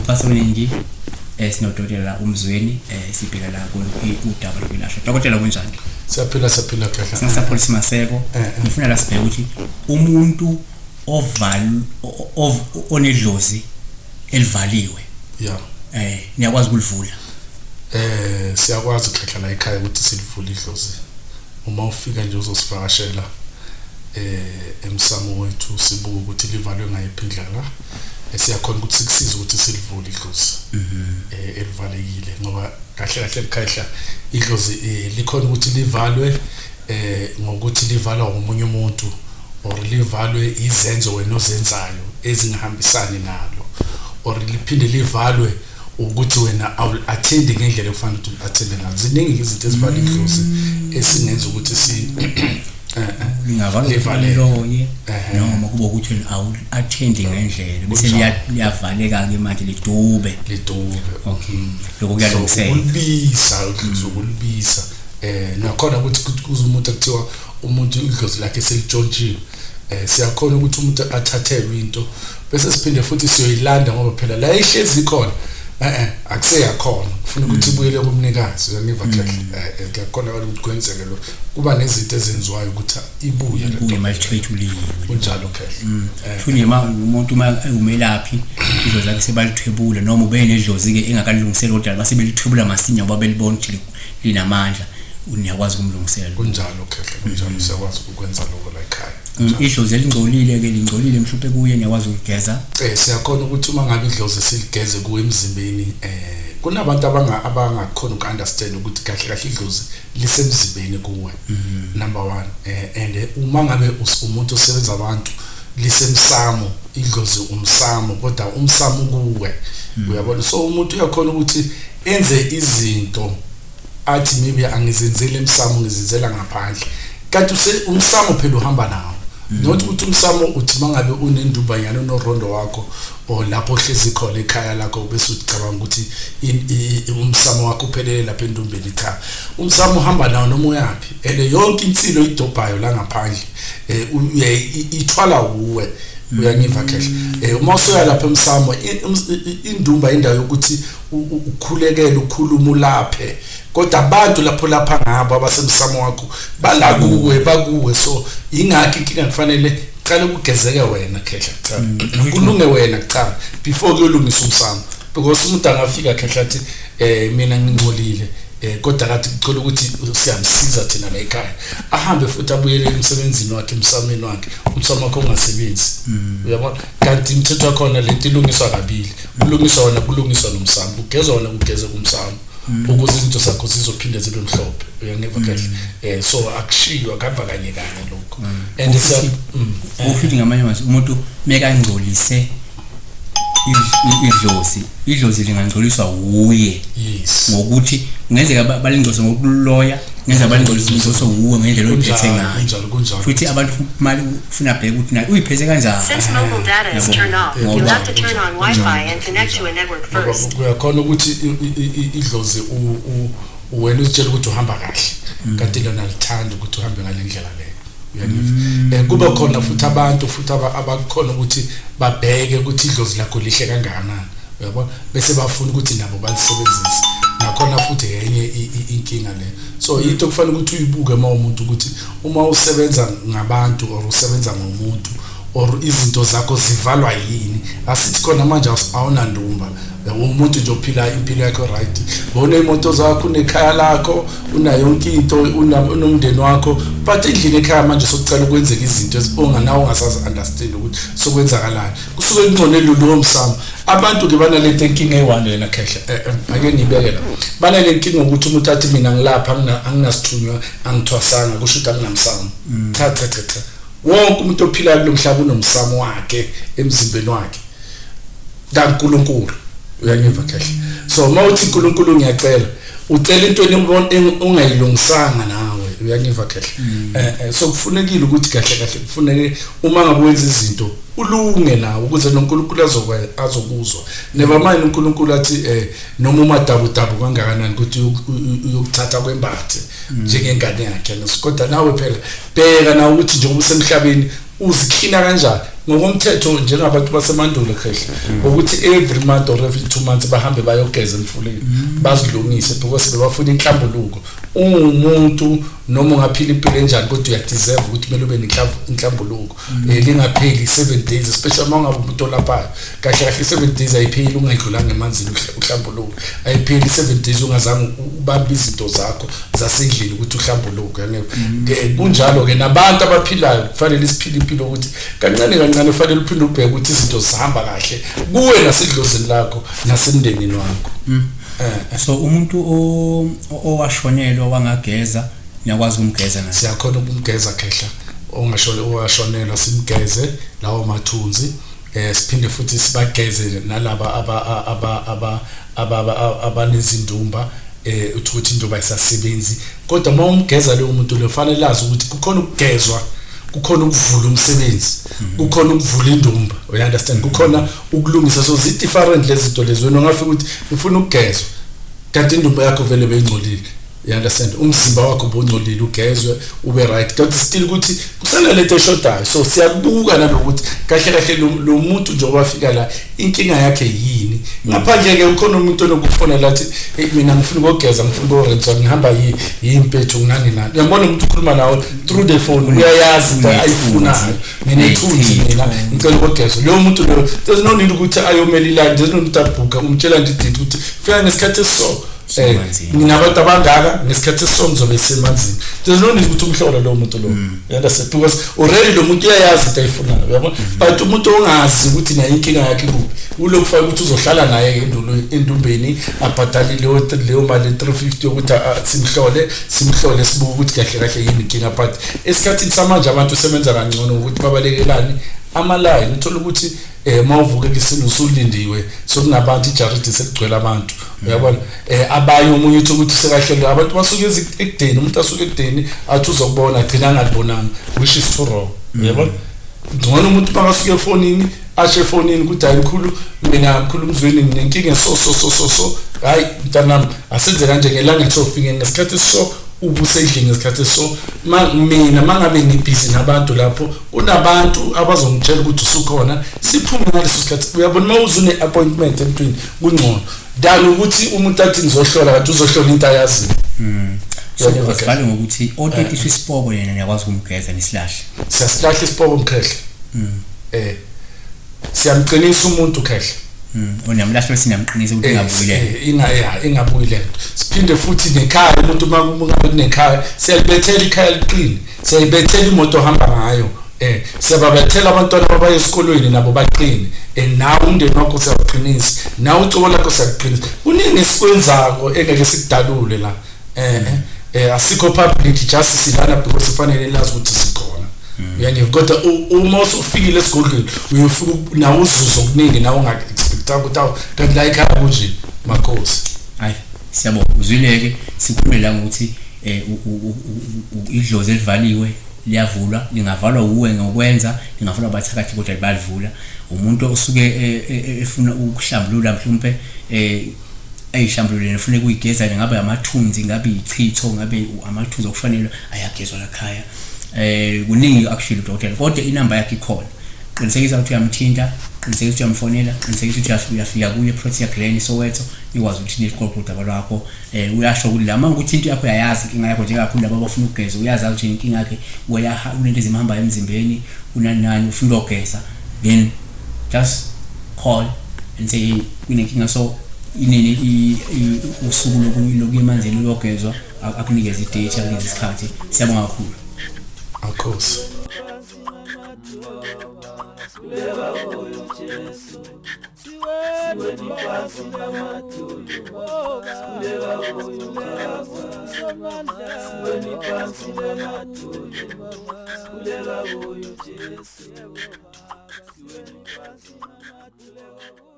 Kwaseningi sinodokotela uMzweni, sibheka la udaba lokwelashwa. Dokotela, kunjani? Siyaphila, siyaphila khehla. Singasapholisi Maseko. Ngifuna la sibheke ukuthi umuntu oval onedlozi elivaliwe, niyakwazi ukulivula? Siyakwazi khehla la ekhaya ukuthi silivule idlozi. Uma ufika nje uzosivakashela emsamo wethu, sibuke ukuthi livalwe ngayiphi indlela. Siyakhona ukuthi sikusize ukuthi silivule idlozi elivalekile, ngoba kahle kahle likhehla idlozi likhona ukuthi livalwe ngokuthi livalwa ngomunye umuntu, or livalwe izenzo wena ozenzayo ezingahambisani nalo, or liphinde livalwe ukuthi wena awu-attendi ngendlela ekufanele ukuthi u-attende ngazo. Ziningi izinto ezivala idlozi esingenza ukuthi si lingavalwa livaleke. Noma kuba ukuthi awu-attendi ngendlela, bese liyavaleka-ke manje, lidube. Lidube. Okay, lokho kuyalungiseka. Ukulibisa idlozi, ukulibisa nakhona ukuthi kuze umuntu ekuthiwa umuntu idlozi lakhe selitshontshiwe, siyakhona ukuthi umuntu athathelwe into, bese siphinde futhi siyoyilanda, ngoba phela la ihlezi khona akuseyakhona, kufuna ukuthi ibuyele kumnikazi. Uyangiva kahle? Kuyakhona ukuthi kwenzeke lo, kuba nezinto ezenziwayo ukuthi ibuye le ibuye malithwethuliwe. Kunjalo khehle. Futhi uma umuntu uma umelaphi idlozi lakhe sebalithwebula, noma ube nedlozi-ke engakalilungiseli, kodwa base belithwebula masinya ngoba belibona ukuthi linamandla, niyakwazi ukumlungisela? Kunjalo khehle, kunjalo, siyakwazi ukwenza lokho la ekhaya. Idlozi elingcolile-ke, lingcolile mhlawumbe kuye, niyakwazi ukugeza? Siyakhona ukuthi uma ngabe idlozi siligeze kuwe emzimbeni. Kunabantu abangakhona uku-understand ukuthi kahle kahle idlozi lisemzimbeni kuwe, number 1, and uma ngabe umuntu osebenza abantu, lisemsamo idlozi, umsamo, kodwa umsamo kuwe, uyabona? So umuntu uyakhona ukuthi enze izinto athi maybe angizenzeli emsamo, ngizenzela ngaphandle, kanti umsamo phela uhamba nawo. Not ukuthi umsamo uthi mangabe unendumbanyana, unorondo wakho, or lapho ohlezi khona ekhaya lakho, bese ucabanga ukuthi umsamo wakho uphelele lapha endumbeni. Cha, umsamo uhamba nawo noma uyaphi, and yonke insilo idobhayo la ngaphandle ithwala uwe. Uyangiva khehle? Uma usuya lapha emsamo, indumba indawo yokuthi ukhulekele, ukhuluma, ulaphe, kodwa abantu lapho lapha ngabo abasemsamo wakho bala kuwe, bakuwe. So ingakho inkinga kufanele qale kugezeke wena khehla kuqala, kulunge wena kuqala before kuyolungisa umsamo, because umuntu angafika khehla athi mina ngingcolile, kodwa kathi kucela ukuthi siyamsiza thina la ekhaya, ahambe futhi abuyele emsebenzini wakhe, emsameni wakhe, umsamo wakhe ungasebenzi, uyabona? Kanti imithetho yakhona lento ilungiswa kabili: kulungiswa wena, kulungiswa nomsamo, kugezwa wena, kugeze kumsamo, ukuze izinto zakho zizophinde zibe mhlophe. Uyangiva kahle? So akushiywa, kuhamba kanye kanye lokho, and siya Ufike ngamanye amazwi, umuntu mekangcolise idlozi, idlozi lingangcoliswa wuye? Yes. Ngokuthi kungenzeka balingcolise ngokuloya, kungenzeka balingcolise wuwe ngendlela oyiphethe ngayo. Kunjalo, kunjalo. Futhi abantu mali ufuna bheka ukuthi naye uyiphethe kanjani. Since mobile data is turned off, you'll have to turn on Wi-Fi and connect to a network Ngoba first. kuyakhona ukuthi idlozi wena uzitshela ukuthi uhamba kahle, kanti lona lithanda ukuthi uhambe ngale ndlela leyo. Uyangiva? Kuba khona futhi abantu futhi abakhona ukuthi babheke ukuthi idlozi lakho lihle kangakanani, uyabona, bese bafuna ukuthi nabo balisebenzise. Nakhona futhi enye inkinga leyo. So into kufanele ukuthi uyibuke uma umuntu, ukuthi uma usebenza ngabantu or usebenza ngomuntu or izinto zakho zivalwa yini. Asithi khona manje awunandumba, umuntu nje ophila impilo yakho, right, bona imoto zakho, unekhaya lakho, unayo yonke into, unomndeni wakho, but endlini ekhaya manje sokucala ukwenzeka izinto onganawo, ongasazi understand ukuthi sokwenzakalani, kusuke kungconele lowo msamo. Abantu ke banalento inkinga eyi-one yena khehla, ake ngibeke la, banale nkinga ukuthi umuntu athi mina ngilapha, anginasithunywa, angithwasanga, kusho ukuthi anginamsamo. Cha, cha, cha, cha, wonke umuntu ophilayo kulo mhlaba unomsamo wakhe emzimbeni wakhe kaNkulunkulu. Uyangiva khehla? So uma uthi uNkulunkulu ngiyacela, ucela into ongayilungisanga nawe. Uyangiva khehla? So kufunekile ukuthi kahle kahle kufuneke uma ngabe wenza izinto ulunge nawe, ukuze noNkulunkulu azokuzwa. Never mind uNkulunkulu athi noma umadabu dabu kangakanani ukuthi uyokuthatha kwembathe njengengane yakhe, kodwa nawe phela bheka nawe ukuthi njengoba usemhlabeni. Uziklina kanjani ngokomthetho njengabantu basemandulo khehle, ukuthi every month or every 2 months bahambe bayogeza emfuleni, bazilungise, because bebafuna inhlambuluko. Ungumuntu noma ungaphila impilo enjani, kodwa uyadeserve ukuthi kumele ube nenhlambuluko. Lingapheli 7 days, especially uma ungabe umuntu olaphayo. Kahle kahle 7 days ayipheli ungayidlulanga emanzini uhlambuluke, ayipheli 7 days ungazange ubambe izinto zakho zasendlini ukuthi uhlambuluke. Kunjalo ke nabantu abaphilayo, kufanele siphile impilo ukuthi kancane kancane kufanele uphinde ubheke ukuthi izinto zihamba kahle kuwe nasedlozini lakho nasemndenini wakho. So umuntu owashonelwa wangageza, niyakwazi ukumgeza naye? Siyakhona ukumgeza khehla, ongashone owashonelwa simgeze lawo mathunzi, siphinde futhi sibageze nalaba aba aba aba aba abanezindumba, uthi ukuthi indumba ayisasebenzi. Kodwa uma umgeza leyo muntu lo, fanele azi ukuthi kukhona ukugezwa, kukhona ukuvula umsebenzi, kukhona ukuvula indumba, you understand, kukhona ukulungisa. So zi different lezi zinto lezi. Wena ungafika ukuthi ufuna ukugezwa, kanti indumba yakho vele beyingcolile, you understand, umzimba wakho bongcolile, ugezwe ube right, kodwa still ukuthi kusenalento eshodayo. So siyakubuka nalokuthi kahle kahle lo muntu njengoba afika la, inkinga yakhe yini. Ngaphandle ke ukhona umuntu onokufonela athi, "Hey, mina ngifuna ukugeza, ngifuna ukurentsa, ngihamba yimpethu nani nani." Uyabona, umuntu ukhuluma nawe through the phone, uyayazi into ayifunayo. "Nginethunzi mina, ngicela ukugeza." Loyo muntu loyo, there's no need ukuthi ayomela iline, there's no need abhuka, umtshela nje idate ukuthi fika ngesikhathi esiso, Semanzini. Nginabantu abangaka ngesikhathi esiso, ngizobe semanzini. There's no need ukuthi umhlole lowo muntu lowo, you understand, because already lo muntu uyayazi into ayifunayo, uyabona. But umuntu ongazi ukuthi naye inkinga yakhe kuphi, ulokhu faka ukuthi uzohlala naye endumbeni, abhadale leyo mali 350 yokuthi simhlole, sibuke ukuthi kahle kahle yini inkinga. But esikhathini samanje abantu sebenza kangcono ukuthi babalekelani ama-line. Uthola ukuthi mawuvuka ekuseni usulindiwe, sokunabantu, ijaridi seligcwele abantu, uyabona. Abanye omunye uthi ukuthi sekahlelo, abantu basuke ekudeni, umuntu asuke ekudeni athi uzokubona, agcina angalibonanga, which is too wrong, uyabona. Ngcono umuntu makasuke efonini, asho efonini ukuthi, "Hayi mkhulu, mina mkhulu mzweni nginenkinga so so so so so." "Hayi mntanami, asenze kanje, ngelanga lisofike ngesikhathi esiso, ubusendlini ngesikhathi esiso. Ma mina mangabe ngibhizi nabantu lapho, kunabantu abazongitshela ukuthi usukhona, siphume ngaleso sikhathi." Uyabona, uma uze une-appointment emntwini, kungcono than ukuthi umuntu athi ngizohlola, kanti uzohlola into ayaziyo. So Uyabona, asivale ngokuthi otetiswa isipoko yena niyakwazi ukumgeza nisilahle? Siyasilahla isipoko mkhehle, siyamqinisa umuntu khehle. Onamlahla bese niyamqinisa ukuthi ingabuyi lento. Ingabuyi lento. Siphinde futhi nekhaya, umuntu uma kungabe kunekhaya, siyalibethela ikhaya liqine, siyayibethela imoto ohamba ngayo, siyababethela abantwana abaye esikolweni nabo baqine, nawe umndeni wakho siyawuqinisa, nawe ucobo lakho siyakuqinisa. Kuningi esikwenzako engeke sikudalule la, asikho public, just silana because sifanele lazi ukuthi sikhona, yani. Kodwa uma usufikile esigodlweni, uyofika nawe uzuze okuningi nawe unga-expectanga ukuthi awu, kanti la ekhaya kunje, makhosi. Hayi, siyabonga. Uzwile-ke, sikhulume la ngokuthi idlozi elivaliwe liyavulwa, lingavalwa uwe ngokwenza, lingavalwa abathakathi, kodwa bayalivula. Umuntu osuke efuna ukuhlambulula, mhlawumpe eyihlambulule, efuna ukuyigeza, ngabe amathunzi, ngabe ichitho, ngabe amathunzi okufanele ayagezwa lakhaya. Kuningi akushilo udokotela, kodwa inamba yakhe ikhona. Qinisekisa ukuthi uyamthinta, qinisekisa ukuthi uyamfonela, qinisekisa ukuthi uyafika kuye eProtea Glen, Soweto, ikwazi ukuthi niqoqe udaba lwakho. Uyasho ukuthi lama ukuthi into yakho uyayazi, inkinga yakho, njengakakhulu laba abafuna ukugeza, uyazazi ukuthi inkinga yakhe uyaha unento ezimhambayo emzimbeni, unani nani, ufuna ukugeza, then just call and say, "Hey, kunenkinga, so inini usuku lokuya emanzini uyogezwa?" Akunikeze idate, akunikeze isikhathi. Siyabonga kakhulu. Makhosi. Siweni phansi namadolo, sikhuleka kuyo Baba. Siweni phansi namadolo, sikhuleka kuyo Jesu. Siweni phansi namadolo.